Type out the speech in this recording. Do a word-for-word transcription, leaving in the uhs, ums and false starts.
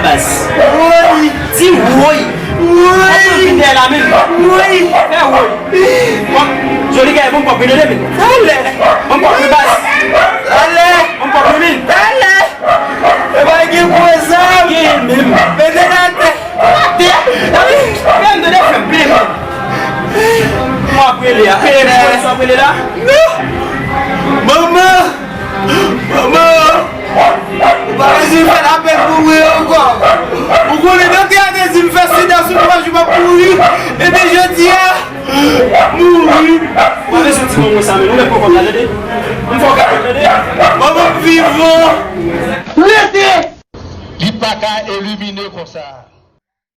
Woy! Di woy! Woy! Ou vin dèyè la menm. Woy! Fè woy! Bon, joli gay, bon kòb, vin ede men. Talè! Bon kòb, wi, baz. Talè! Bon kòb, wi, men. Talè! E pa gen pwen zam! Gen menm. Mete l atè! Atè! Gade, gade, gade, fè m plen men. Mwen ap rele a. E, e, polis w ap rele la? Non! Manman! Manman! Ou pa bezwen fè lapèn pou mwen ankò. Ou konnen doktè a te di m fè sida sou twa jou m ap mouri. Epi jodi a, mouri. Ou pa bezwen di manman sa, men ou mèt pran kòb la, tande? M fè w kado, tande? Manman m vivan. Rete! Li pa ka elimine konsa.